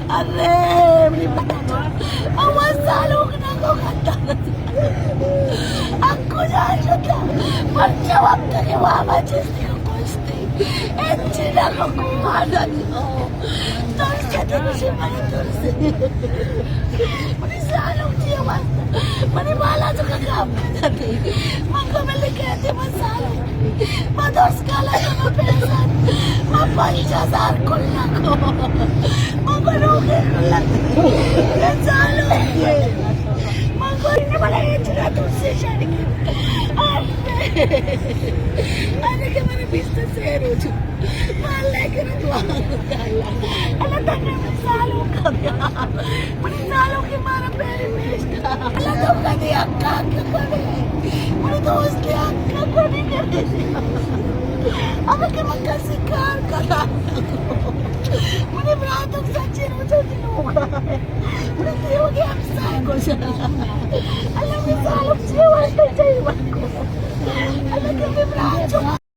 ارے، منی پتا، اول سالوک نہ کو کتا۔ انکو جا شتا، پرچا وقت کے بابا چیز کو کچھ اچھی نہ کو کو آدم نو۔ ترس کے تو مجھے میں ترس۔ منی سالوک جی آواز۔ منی بالا تو کا کام کرتے۔ من کو ملے کہتے من سالوک۔ من درس کالا تو من پیسہ۔ من پنچ ہزار کلا کو۔ من کو روکے کلا۔ من سالوک۔ من کو انہیں بلا اتنا ترس سے شادی کی۔ ارے کہ من بیست سے روچ۔ اللہ کرے دعا کت، اللہ۔ اللہ تاکہ من سالوک کا بیا۔ منی سالوک کہ مارا پیری پیش کا۔ اللہ تو کدی حقا کنے۔ منی دوست حقا کنے کنے۔ اگر کہ من کسی کار کرا۔ منی براتوک سچی روچو جنوکا۔ منی دیوگی ہمسائے کو شرا۔ اللہ منی سالوک چی واسطے چاہیے۔